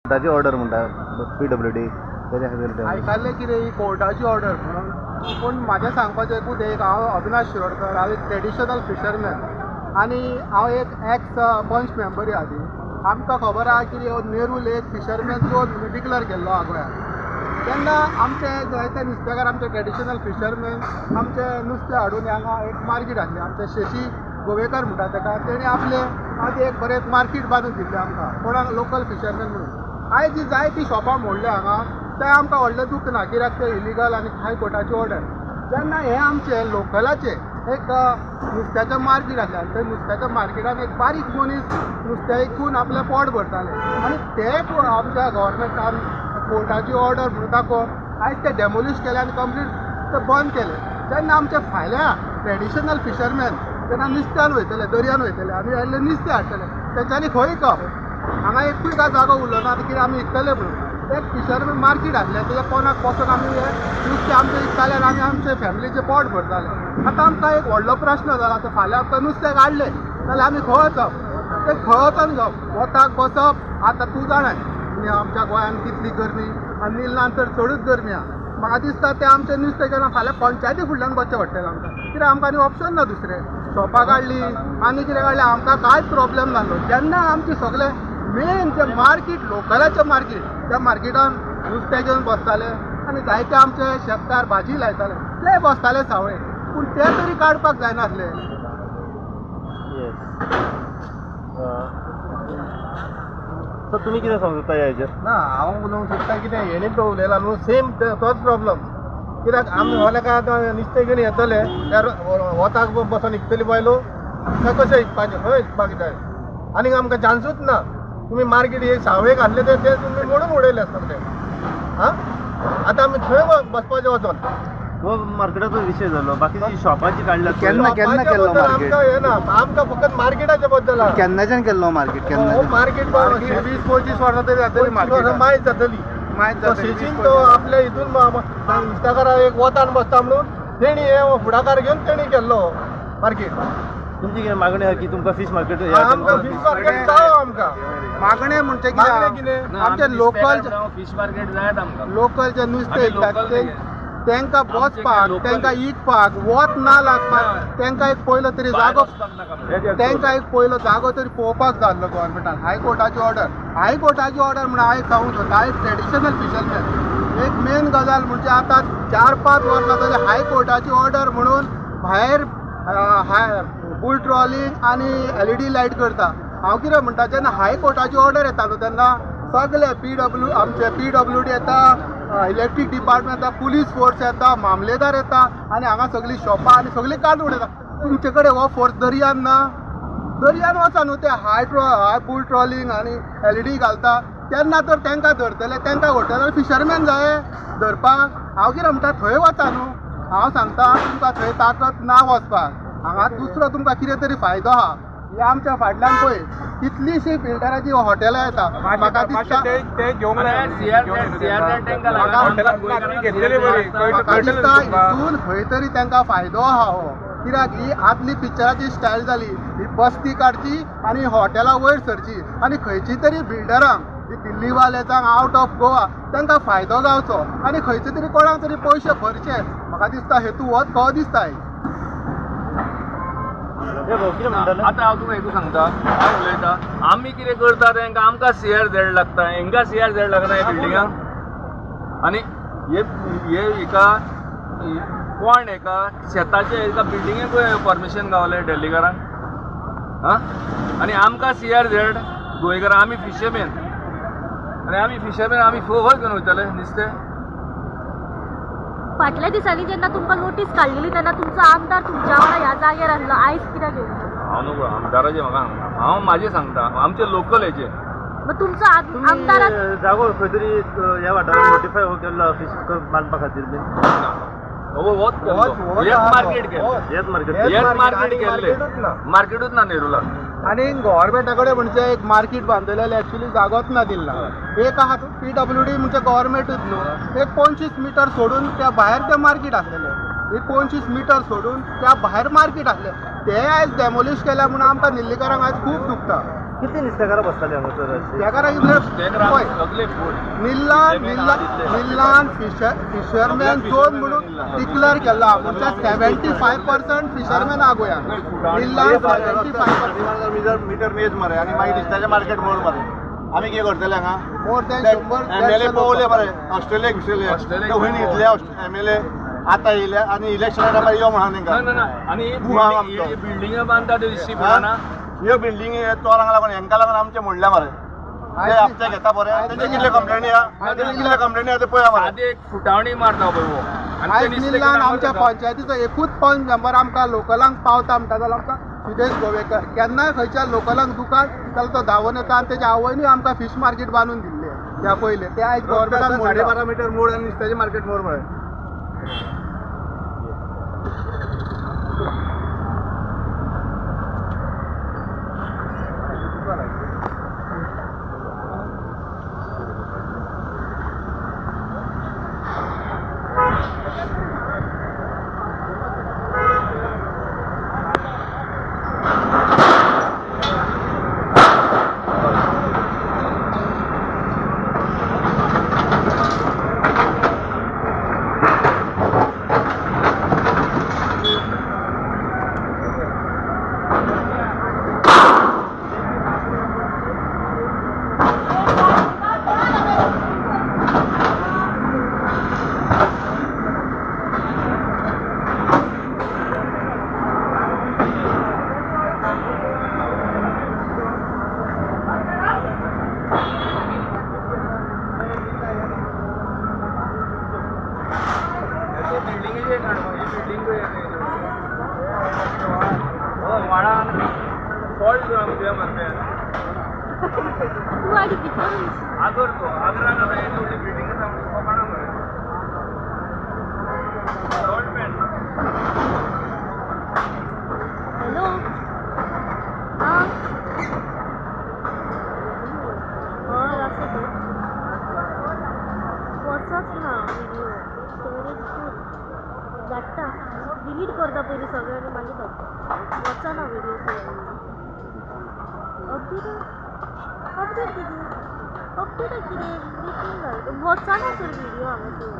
कोर्टाची order म्हणटा PWD तेज्या खातीर ते. आयकल्लें कितें ही कोर्टाची ऑर्डर म्हणून. पूण म्हाजें सांगपाचें एकूच एक, हांव अविनाश शिरोडकर, हांव एक ट्रेडिशनल फिशरमॅन आनी हांव एक एक्स पंच मेंबरूय आदी. आमकां खबर आहा की हो नेरूल एक फिशरमॅन झोन म्हणून डिक्लेर केल्लो आहा गोंयांत. तेन्ना आमचे जायते नुस्तेकार, आमचे ट्रेडिशनल फिशरमॅन आमचे नुस्तें हाडून हांगा एक मार्केट आसलें, आमचे शशी गोवेकर म्हणटा तेका, तेणी आपलें आदी एक बरें मार्केट बांदून दिल्लें आमकां कोणाक लोकल फिशरमॅन म्हणून. आयज जी जायतीं शॉपां मोडल्या हांगा, तें आमकां व्हडलें दूख ना, कित्याक तें इलिगल आनी हायकोर्टाची ऑर्डर. जेन्ना हें आमचें लोकलाचें एक नुस्त्याचें मार्केट आसलें आनी ते नुस्त्याच्या मार्केटान एक बारीक मनीस नुस्तें विकून आपलें पोट भरताले आनी ते आमच्या गव्हर्मेंटान कोर्टाची ऑर्डर म्हणून दाखोवन आयज ते डेमोलिश केले आनी कंप्लीट ते बंद केले. तेन्ना आमचे फाल्यां ट्रेडिशनल फिशरमॅन जेन्ना नुस्त्यान वयतले, दर्यान वयतले आनी आयिल्लें नुस्तें हाडटले, तेंच्यांनी खंय विकप? हांगा एकूय काय जागो उरलो ना आतां कितें आमी विकतले म्हणून. एक फिशरमॅन मार्केट आसलें, तेज्या पोनाक बसून आमी हें नुस्तें आमचें विकताले आनी आमी आमचे फॅमिलीचें पोट भरताले. आतां आमकां एक व्हडलो प्रश्न जाला, आतां फाल्यां आमकां नुस्तें काडलें जाल्यार आमी खंय वचप? तें खंय वचोन घेवप? वताक बसप? आतां तूं जाणा आमच्या गोंयांत कितली गरमी आनी निल्लान तर चडूच गरमी आहा. म्हाका दिसता तें आमचें नुस्तें केन्ना फाल्यां पंचायती फुडल्यान बसचें पडटलें आमकां, कित्याक आमकां आनी ऑप्शन ना दुसरें. शॉपां काडलीं आनी कितें काडलें, आमकां कांयच प्रॉब्लम नासलो. जेन्ना आमचें सगळें मेन जें मार्केट, लोकलाचें मार्केट, त्या मार्केटान नुस्तें घेवन बसताले आनी जायते आमचे शेतकार भाजी लायताले, ते बसताले सावळे, पूण ते तरी काडपाक जायनासले. येस, सर तुमी कितें समजता ह्या हेजेर? ना, हांव उलोवंक सोदता कितें, हेणी तो उलयला न्हू सेम तोच प्रॉब्लम. कित्याक आमी हो लेखा आतां नुस्तें घेवन येतले, त्या वताक बसोन विकतली बायलो काय कशें विकपाचें, खंय विकपाक जाय? आनीक आमकां चान्सूच ना. तुमी मार्केट एक सावळेक आसले ते तुमी मोडून उडयले सगळे. आं, आतां आमी थंय बसपाचें वचोन. हो मार्केटाचो विशय जालो, बाकी शॉपां जी काडल्या केन्ना केन्ना केल्लो मार्केट? आमकां हें ना, आमकां फकत मार्केटाच्या बद्दल आहा. केन्नाच्यान केल्लो मार्केट? केन्ना मार्केट 20-25 वर्सां तरी जातली मार्केट, मायज जातली. मायज जातली. शेशीन तो आपल्या हितून नुस्तेकारा एक वतान बसता म्हणून तेणी हे फुडाकार घेवन तेणी केल्लो मार्केट. तुमची कितें मागणी आहा की तुमकां फीश मार्केट? आमकां फीश मार्केट जावो आमकां. मागणें म्हणजे कितें, आमचे लोकल फीश मार्केट जायत आमकां. लोकल जे नुस्तें विकतात तेंकां बसपाक, तेंकां इकपाक, वत ना लागपाक तेंकां एक पयलो तरी जागो, तेंकां एक पयलो जागो तरी पळोवपाक जाय आसलो गव्हर्मेंटान. हायकोर्टाची ऑर्डर, हायकोर्टाची ऑर्डर म्हणून हांव एक सांगूंक सोदता, एक ट्रेडिशनल फिशरमॅन एक मेन गजाल म्हणजे आतां 4-5 वर्सां जाली हायकोर्टाची ऑर्डर म्हणून भायर बुल ट्रॉलिंग आनी LED light करता. हांव कितें म्हणटा, जेन्ना हायकोर्टाची ऑर्डर येता न्हू तेन्ना सगळे PW आमचे PWD येता, इलेक्ट्रीक डिपार्टमेंट येता, पुलीस फोर्स येता, मामलेदार येता आनी हांगा सगळीं शॉपां आनी सगळीं काडून उडयता. तुमचे कडेन हो फोर्स दर्यान ना, दर्यान वचा न्हू, ते हाय बुल ट्रॉलिंग आनी LED घालता तेन्ना तर तेंकां धरतले, तेंकां व्हरतले जाल्यार फिशरमॅन जाय धरपाक. हांव कितें म्हणटा, थंय वचा न्हू, हांव सांगता तुमकां थंय ताकत ना वचपाक. हांगा दुसरो तुमकां कितें तरी फायदो आहा. हे आमच्या फाटल्यान पळय कितलीशीं फिल्टराची हॉटेलां येता. म्हाका दिसता हितून खंय तरी तेंकां फायदो आहा हो, कित्याक ही आदली पिक्चराची स्टायल जाली, ही बस्ती काडची आनी हॉटेलां वयर सरची आनी खंयची तरी बिल्डरांक, दिल्लीवाल्याचांक आवट ऑफ गोवा तांकां फायदो गावचो आनी खंयचे तरी कोणाक तरी पयशे भरचे. म्हाका दिसता हेतू होच खो दिसता. आतां हांव तुका एकूच सांगता, हांव उलयता, आमी कितें करता तेंकां आमकां CRZ लागता, हेंकां CRZ लागना ह्या बिल्डिंगांक. आनी हे हेका कोण हेका शेताचे हेका बिल्डिंगेक परमिशन गावलें दिल्लीकारांक. आं, आनी आमकां CRZ गोंयकारां, आमी फिशरमॅन आनी आमी फिशरमॅन आमी खंय घेवन वयतले नुस्तें? फाटल्या दिसांनी जेन्ना तुमकां नोटीस काडलेली तेन्ना तुमचो आमदार तुमच्या वांगडा ह्या जाग्यार आसलो, आयज कित्याक येवना? हांव न्हू आमदाराचें म्हाका, हांव म्हाजें सांगता, आमचें लोकल हेचें. तुमचो आमदार जागो खंय तरी ह्या वाठारांत नोटिफाय केल्लो फीश बांदपा खातीर बीन? मार्केट केल्लें, मार्केटूच ना नेरुला. आनी गव्हर्मेंटा कडेन म्हणजे एक मार्केट बांदलेलें एक्चुअली जागोच ना दिल्ला. एक आहा PWD म्हणजे गव्हर्मेंटूच न्हू, एक 25 मिटर सोडून त्या भायर तें मार्केट आसलेलें, एक 25 मिटर सोडून त्या भायर मार्केट आसलें, तें आयज डेमोलिश केल्या म्हणून आमकां निल्लीकारांक आयज खूब दुखता. कितली नुस्तेकारां बसताली हांगासर? नुस्तेकारां कितले निल्ला निल्ला निल्लान फिशरमॅन झोन म्हणून डिक्लेअर केला, म्हणजे 75% फिशरमॅन आहा गोंयांत. निल्लान 75% मिटर मेज मरे आनी मागीर नुस्त्याचें मार्केट मोड मरे. आमी कितें करतले हांगा? मोर दॅन 100 एमएलए पळोवले मरे, ऑस्ट्रेलियेक बिस्ट्रेलियेक खंय न्हिदले एमएलए आतां येयले आनी इलेक्शना टायमार यो म्हणा तेंकां. आनी बिल्डिंगा बांदता त्यो दिश्टी पडना. ह्यो बिल्डिंगी चोरांक लागून हेंकां लागून आमचें मोडल्या मरे. ते आमचे घेता बरे, तेंचे कितले कंप्लेनी आहा, तेंचे कितले कंप्लेनी आहा ते पळया मरे. आदी एक फुटावणी मारता पळय हो. आयज निल्लान आमच्या पंचायतीचो एकूच पंच मेंबर आमकां लोकलांक पावता म्हणटा जाल्यार आमकां सुदेश गोवेकर. केन्नाय खंयच्या लोकलांक दुकान जाल्यार तो धांवून येता आनी तेच्या आवयनूय आमकां फीश मार्केट बांदून दिल्लें त्या पयलें. ते आयज गव्हर्मेंटान 12.5 मिटर मोड आनी नुस्त्याचें मार्केट मोड मरे. आगर तो आगरान आतां येदी व्हडली बिल्डींग आसा म्हणून कोणाक मरे. हॅलो, आं हय आसा तर वचच ना व्हिडियो स्टोरेज फूल धाडटा, डिलीट करता पयलीं सगळें आनी मागीर धाडटा. वचना व्हिडियो अपडेट अपडेट कितें अपडेट कितें बेगीन घाल, वचना सर व्हिडियो हांगासर.